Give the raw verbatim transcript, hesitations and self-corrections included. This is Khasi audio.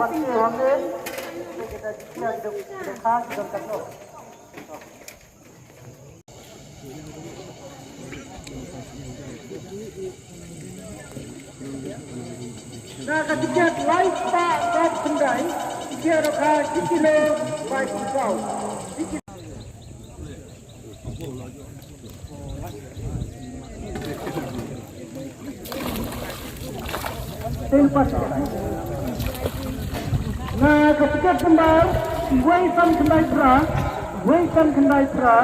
Na ka tiket lai spah khyndai, tiket ruh ka shi kilo bai phew saw. Na ka tiket khyndai, wei san khyndai phra, wei san khyndai phra.